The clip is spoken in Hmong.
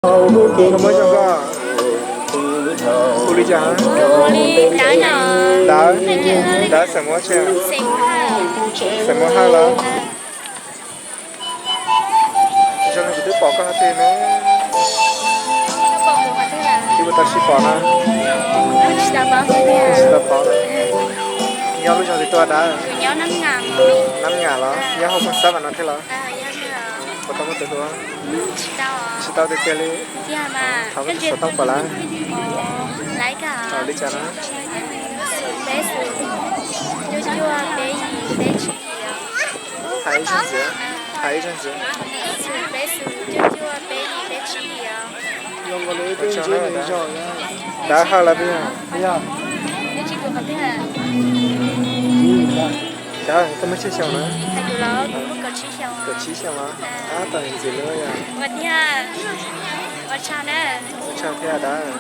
Koj muab zoo koj. Hu li cas? Dawb, Dawb xeem Muas tsi? Xeem Muas Hawj los? Zoo li kuv twb pom koj hov twg ne. Twb ua tau sib pom na. Tsis tau pom. Nyob lub zos twg tuaj Dawb? Nab Ngam los? Nyob hauv Phooj Xab Vam no thiab los? Puas tau muaj tus hlub? Tsis tau tiag tiag li. Thov koj tus xov tooj pom lawm. Li cas no? Hais ib zaug ntxiv, hais ib zaug ntxiv. Dawb Hawj los peb yog? Dawb, koj muaj tsawg xyoo na? Kaum tsib xyoo los? Tab tom ntxim li yog. Ua tsaug thiab Dawb.